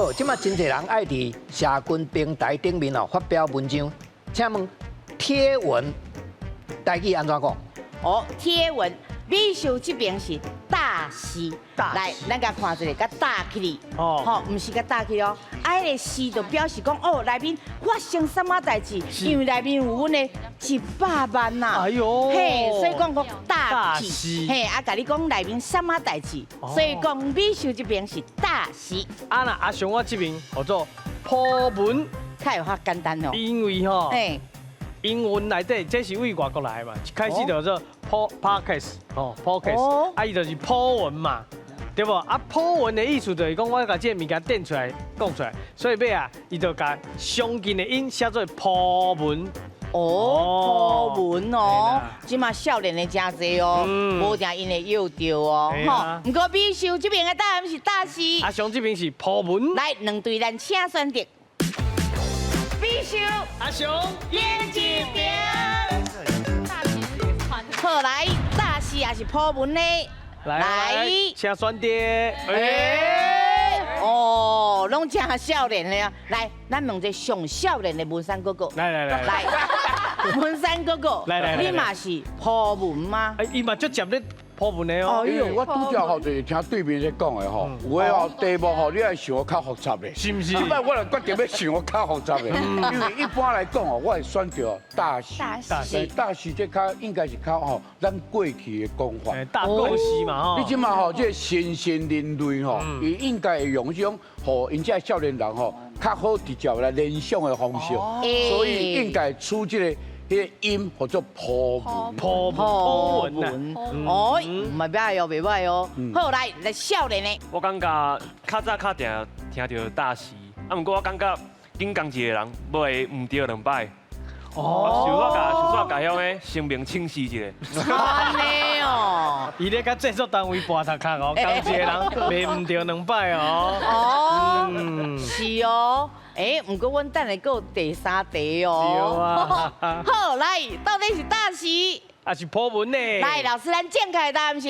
好，這馬真濟人愛佇社群平台頂面哦發表文章，請問貼文台語按怎講？哦，貼文，美秀這邊是大事，來，咱共看一下，共搭起來，哦，吼，毋是共搭起哦，啊，彼个事就表示講，哦，內面發生啥物代誌，因為內面有阮的100萬呐，哎喲，嘿，所以講講大事，嘿，啊，共你講內面啥物代誌，所以講美秀這邊是大事。啊，那阿雄我這邊號做 po 文，較會較簡單哦，因為吼，英文內底這是為外國來的嘛，一開始就做 podcast 吼 podcast，啊伊就是 po 文嘛，對無？啊 po 文的意思就是講我共這个物件展出來講出來，所以尾啊，伊就共相近的音寫做鋪文。哦，鋪文哦，這馬少年的真濟哦，無定𪜶會約著哦，吼。毋過美秀這邊的答案是大事，阿雄這邊是鋪文。來，兩隊咱請選擇。美秀，阿雄，邊一邊。好來，大事也是鋪文的，來，請選擇。欸，哦，攏真少年的啊！來，咱問一个上少年的文山哥哥。來來來，來，文山哥哥，來來，你嘛是鋪文嗎？欸，伊嘛足捷咧鋪文的哦。因為我拄才吼就是聽對面咧講的吼，有的吼題目吼，你愛想較複雜的，是毋是？這擺我就決定欲想較複雜的，因為一般來講哦，我會選擇大事，大事，大事這較應該是較吼咱過去的講法，大故事嘛吼。你這馬吼這個新興人類吼，伊應該會用這種，予𪜶這少年人吼較好直接來聯想的方式，所以應該取這個。彼个音號做鋪文，鋪鋪文哦，毋袂歹哦，袂歹哦。好，來來少年的。我感覺較早較定聽著大事，啊，毋過我感覺緊仝一個人，無會毋著兩擺。哦，想我共想煞共遐个生命請示一下。按呢哦，伊咧共製作單位跋頭殼哦，仝一个人袂毋著兩擺哦。哦，是哦。欸，毋過阮等下閣有第三題哦。好，來，到底是大事，還是鋪文呢？來，老師，咱正確答案是。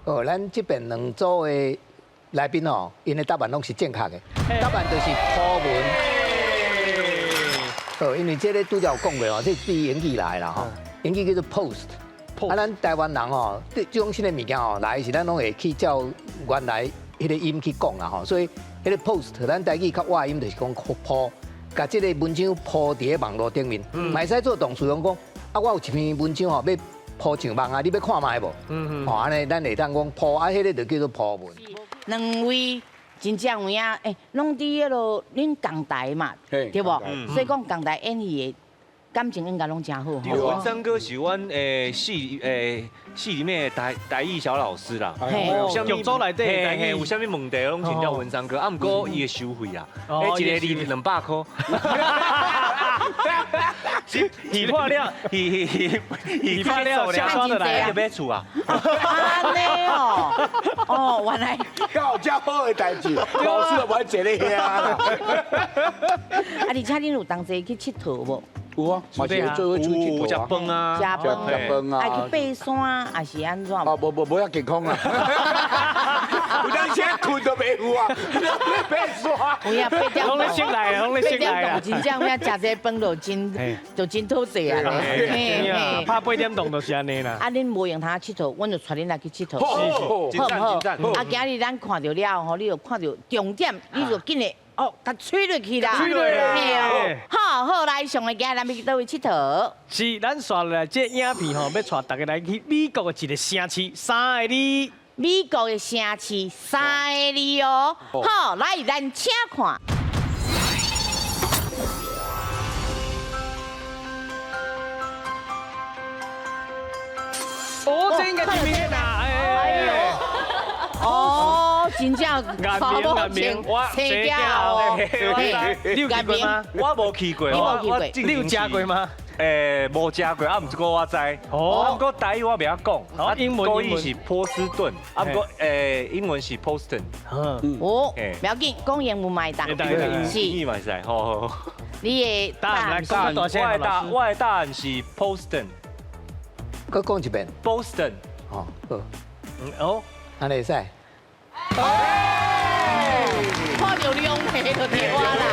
哦，咱這邊兩組的來賓哦，𪜶的答案攏是正確的，答案就是鋪文。好，因為這个拄才有講過哦，這是英語來啦吼，英語叫做 post。啊，咱台灣人吼，對這種新的物件吼，來時咱攏會去照原來彼个音去講啦吼，所以彼个 post，咱台語較倚音就是講鋪，共這个文章鋪佇咧網路頂面，嘛會使做動詞，講啊，我有一篇文章吼，欲鋪上網啊，你欲看覓無？吼，按呢，咱會當講鋪，啊，彼个就叫做鋪文。兩位真正有影，欸，攏佇彼落恁共台嘛，對無？所以講共台演戲的感情應該攏真好。文山哥是阮系系裡面的台台語小老師啦。劇組內底，嘿，有啥物問題攏請教文山哥。啊，毋過伊會收費啦，一个字200箍。戲破了，戲戲戲破了，下山就來，就欲厝啊。按呢哦，哦，原來。有遮好的代誌，老師都無愛坐咧遐啦。啊，而且恁有同齊去𨑨迌無？有啊，嘛是做伙出去𨑨迌食飯啊，食飯啊，愛去爬山，還是按怎？啊，無無無遐健康啊！有當時睏都袂有啊，爬山。有影八點，攏咧室內，攏咧室內八點鐘真正有影食這飯就真就真討勢啊！嘿，拍八點鐘就是按呢啦。啊，恁無閒通𨑨迌，阮就帶恁來去𨑨迌。好，好唔好？啊，今日咱看著了後，你就看著重點，你就緊來。哦，共吹落去啦！吹落啦！好好來，上个今日咱欲去佗位𨑨迌？是，咱紲落來這影片吼，欲帶大家來去美國的一個城市，三個字。美國的城市，三個字哦。好，來，咱請看。哦，這應該是明啦！哎呦，哦，真正查某情，生囝哦。你有去過嗎？我無去過，你無去過，你有食過嗎？無食過，啊，毋過我知。哦，啊，毋過台語我袂曉講。啊，英文國語是波士頓，啊，毋過英文是 Poston。哦，袂要緊，講英文嘛會當。是。英語嘛會使，好好。你的答案來講大聲，我的答案是 Poston。閣講一遍。 Boston。哦，好，哦，按呢會使。看著龍蝦就對啊啦，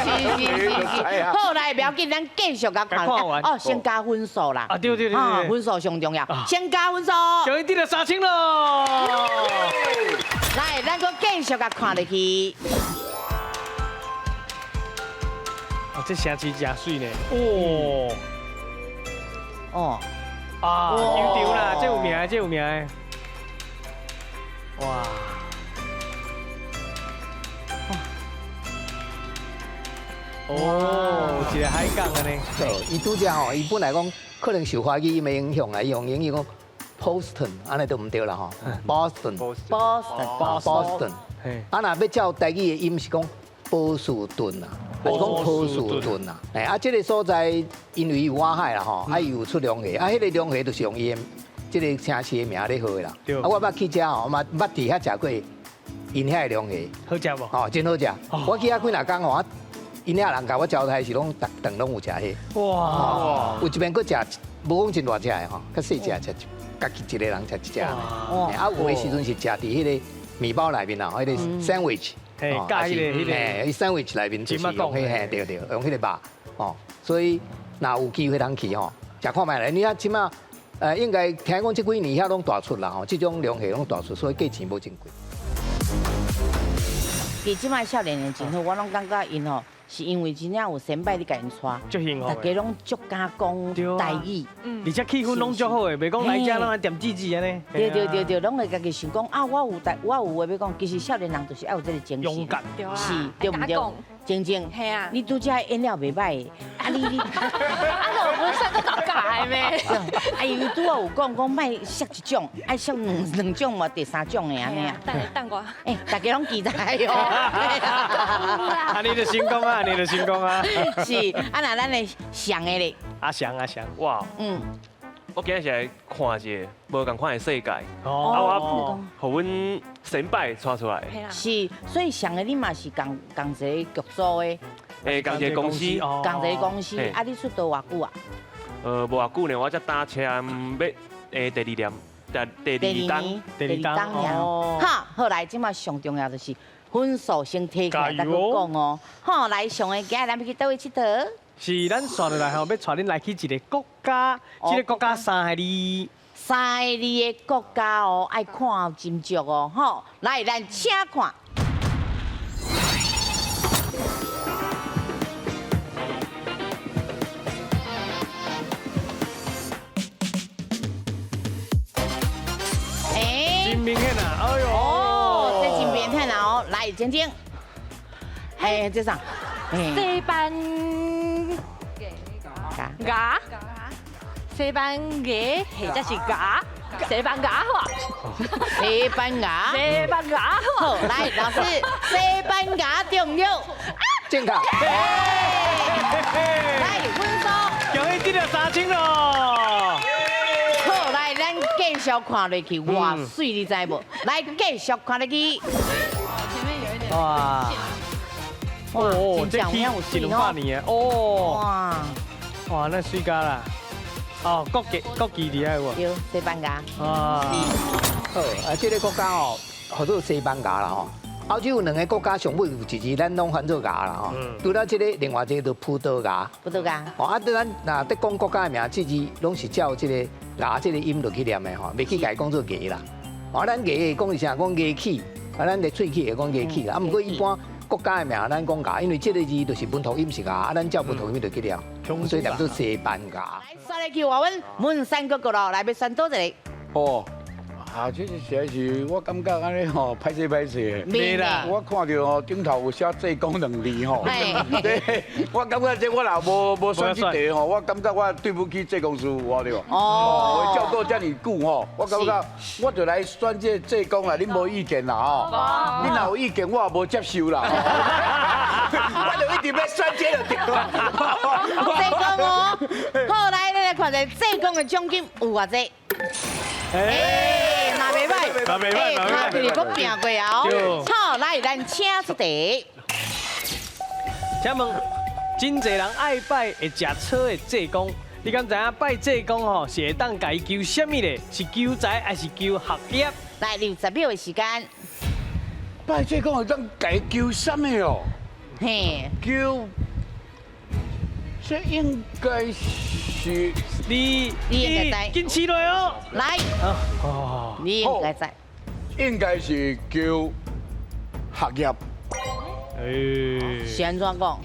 是是是是。好，來，不要緊，咱繼續共看。哦，先加分數啦。啊，對對對對，分數上重要，先加分數。恭喜得到3000咯。來，咱閣繼續共看落去。哦，這城市真媠呢。哦。哦。啊，球場啦，這有名的，這有名的。哇。哦，一個海港按呢。對，伊拄才吼，伊本來講可能受華語音的影響啦，伊用英語講 Boston，按呢就毋對啦吼。Boston，Boston，Boston。啊，若欲照台語的音是講波士頓啊，還是講波士頓啊？哎，啊，這個所在因為有外海啦吼，啊，伊有出龍蝦，啊，彼個龍蝦就是用伊的這個城市的名咧號的啦。啊，我捌去遮吼，嘛捌佇遐食過𪜶遐的龍蝦，好食無？哦，真好食。我去遐幾若工吼。𪜶遐人共我招待是攏逐頓攏有食彼，哇！有一邊閣食，無講真大隻的吼，較細隻食，家己一個人食一隻。啊，有的時陣是食佇彼個麵包內面啊，彼個 sandwich，加彼個彼個，嘿，sandwich 內面就是用彼，嘿，對對，用彼個肉，哦，所以若有機會通去吼，食看覓咧。你看這馬，應該聽講這幾年遐攏大出啦吼，這種龍蝦攏大出，所以價錢無真貴。其實這擺少年人真好，我攏感覺𪜶吼。是因為真正有先輩咧共𪜶帶，大家攏足敢講台語，而且氣氛攏足好的，袂講來遮攏愛恬吱吱按呢。對對對對，攏會家己想講啊，我有台，我有話欲講。其實少年人就是愛有這個精神，勇敢，是，對毋對？靜靜，你拄才演了袂歹，啊你你，啊我不是算閣尷尬的咩？啊伊拄仔有講講莫說一種，愛說兩種嘛，第三種的按呢啊。等等我。欸，大家攏期待哦。啊你就成功啊，你就成功啊。是，啊那咱的上的咧。阿翔阿翔，哇，我今日是來看一个無仝款的世界，啊我予阮先輩帶出來。是，所以上个你嘛是仝仝一个劇組的，欸，仝一個公司，仝一個公司。啊，你出道偌久啊？無偌久呢，我才搭車欲第二年，第二冬，第二冬爾。哈，好來，這馬上重要就是分數先提起來，再閣講哦。好，來上个今日咱欲去佗位𨑨迌？是咱紲落來吼，欲帶恁來去一個國家，這個國家三個字，三個字的國家哦，愛看真足哦，吼，來，咱請看。欸，真明顯啊，哎喲，哦，這真明顯啊，哦，來，靜靜，欸，這啥？西班牙，西班牙或者是牙，西班牙好。西班牙，西班牙好，來，老師，西班牙對毋對？正確。來，分數。恭喜得到3000咯。好，來，咱繼續看落去，哇，媠，你知無？來，繼續看落去。前面有一點。哇。哦，這起一兩百年的哦。哇。哇，那媠咖啦。哦，國旗國旗佇遐有無？對，西班牙。啊。好，啊，這個國家哦，號做西班牙啦吼。歐洲有兩個國家上尾有一字，咱攏翻做牙啦吼。除了這個，另外一個就葡萄牙。葡萄牙。哦，啊，咱若咧講國家的名，這字攏是照這個牙這個音落去念的吼，袂去共伊講做牙啦。哦，咱牙講是啥？講牙齒，啊，咱的喙齒會講牙齒啦。啊，毋過一般國家的名，咱講牙，因為這個字就是文圖音是牙，啊，咱照文圖音就去念，所以念做西班牙。來，煞來去換阮文山哥哥咯，來欲選佗一個？哦。啊，這是實在是我感覺按呢吼，歹勢歹勢的。袂啦，我看著吼頂頭有寫濟公兩字吼。對，我感覺這我若無選這題吼，我感覺我對不起濟公師傅對無？哦，我照顧遮爾久吼，我感覺我就來選這濟公啦，恁無意見啦吼？恁若有意見，我也無接受啦。我就一直欲選這就對啦。濟公哦，好來，咱來看一下濟公的獎金有偌濟。欸，嘛袂歹，嘛袂歹，欸，卡閣拼過啊！哦，好，來，咱請出題。請問，真濟人愛拜會食草的濟公，你敢知影拜濟公吼是會當共伊求啥物咧？是求財還是求學業？來，你有10秒的時間。拜濟公會當共伊求啥物哦？嘿，求，這應該是你你應該知緊試落哦。來，哦，你應該知。應該是求學業。欸，是按怎講？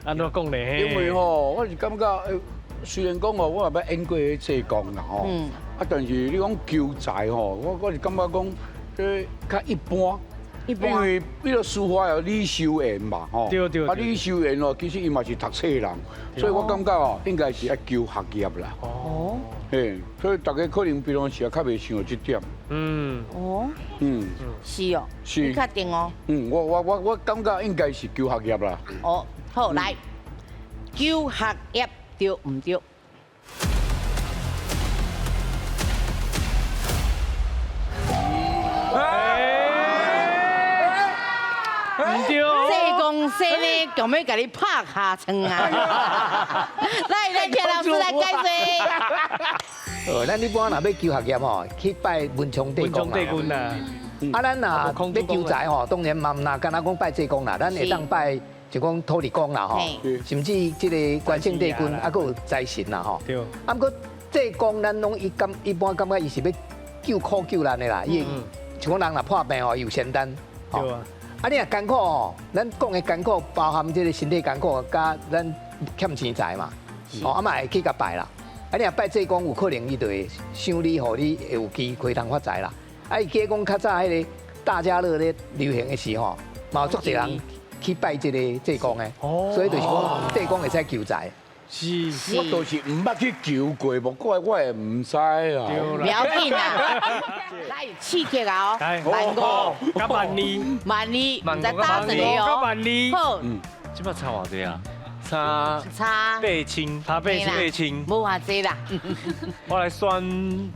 按怎講咧？因為吼，我是感覺，雖然講吼，我也捌演過彼濟公啦吼，啊，但是你講求財吼，我是感覺講，這較一般。一般。因為彼個書法有李修緣嘛，吼。對對。啊，李修緣哦，其實伊嘛是讀冊人，所以我感覺哦，應該是愛求學業啦。哦。嘿，所以大家可能平常時也較袂想到這點。嗯。哦。嗯。是哦。是。你確定哦？嗯，我感覺應該是求學業啦。哦，好，來，求學業對毋對？毋對。濟公說呢，強欲共你拍尻槍啊！來，來，聽老師來解說。哦，咱一般若欲求學業吼，去拜文昌帝公啦。啊，咱若欲求財吼，當然嘛毋若干焦講拜濟公啦，咱會當拜就講土地公啦吼，甚至這個關聖帝君，啊，閣有財神啦吼。對。啊，毋過濟公咱攏一感一般感覺伊是欲救苦救難的啦，伊像講人若破病吼，伊有仙丹。對啊。啊，你若艱苦吼，咱講的艱苦包含這個身體艱苦，佮咱欠錢財嘛，哦，啊嘛會去共拜啦。啊，你若拜濟公，有可能伊就會賞你，予你會有機會通發財啦。啊，伊記講較早彼個大家樂咧流行的時吼，嘛有足濟人去拜這個濟公的，所以就是講濟公會使求財。是，我倒是毋捌去求過，無怪我會毋知啦。不要緊啦，來刺激啊！萬五，佮12，萬二，毋知打一個哦。萬二。好，這擺差偌濟啊？差差8000，差8000，8000，無偌濟啦。我來選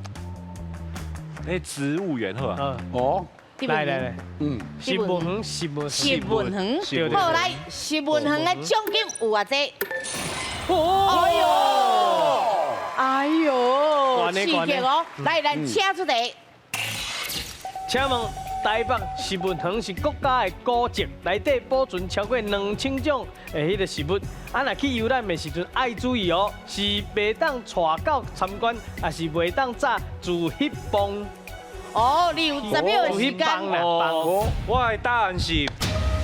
那植物園好啊。哦，來來來，嗯，植物園，植物植物園，好來，植物園的獎金有偌濟？哎呦，哎呦，刺激哦！來，咱請出題。請問台北植物園是國家的古蹟，內底保存超過2000種的彼個植物。啊，若去遊覽的時陣愛注意哦，是袂當帶狗參觀，抑是袂當紮自翕棒？哦，你有10秒的時間。哦，我的答案是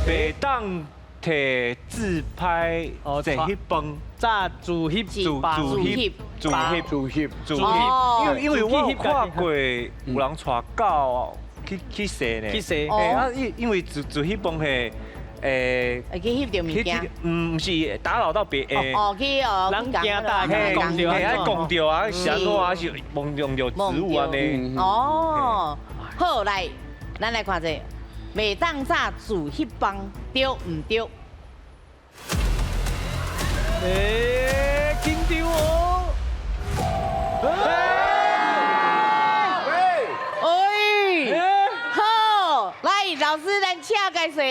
袂當提自拍哦，自翕棒。紮自翕自翕自翕自翕自翕，因為我有看過有人帶狗去踅呢，去踅，啊，因為自翕棒係會去翕著物件，毋是打擾到別誒，哦去哦，人驚大家講著，講著啊，是按怎啊，是摸著植物按呢。哦，好來，咱來看者，袂當紮自翕棒，對毋對？欸，緊張哦！哎，好，來，老師，咱請解說。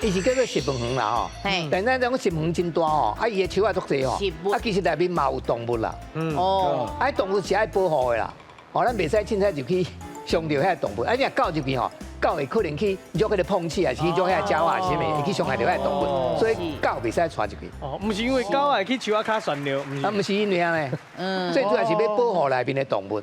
伊是叫做植物園啦吼，但咱講植物園真大吼，啊伊的樹仔足濟吼，啊其實內面嘛有動物啦，哦，啊動物是愛保護的啦，哦咱袂使凊彩就去傷著遐動物，啊你若狗入去吼，狗會可能去惹彼個碰瓷，還是去惹遐鳥仔，啥物，會去傷害著遐動物，所以狗袂使帶入去。哦，毋是因為狗會去樹仔跤旋尿，啊，毋是因為按呢，最主要是欲保護內面的動物。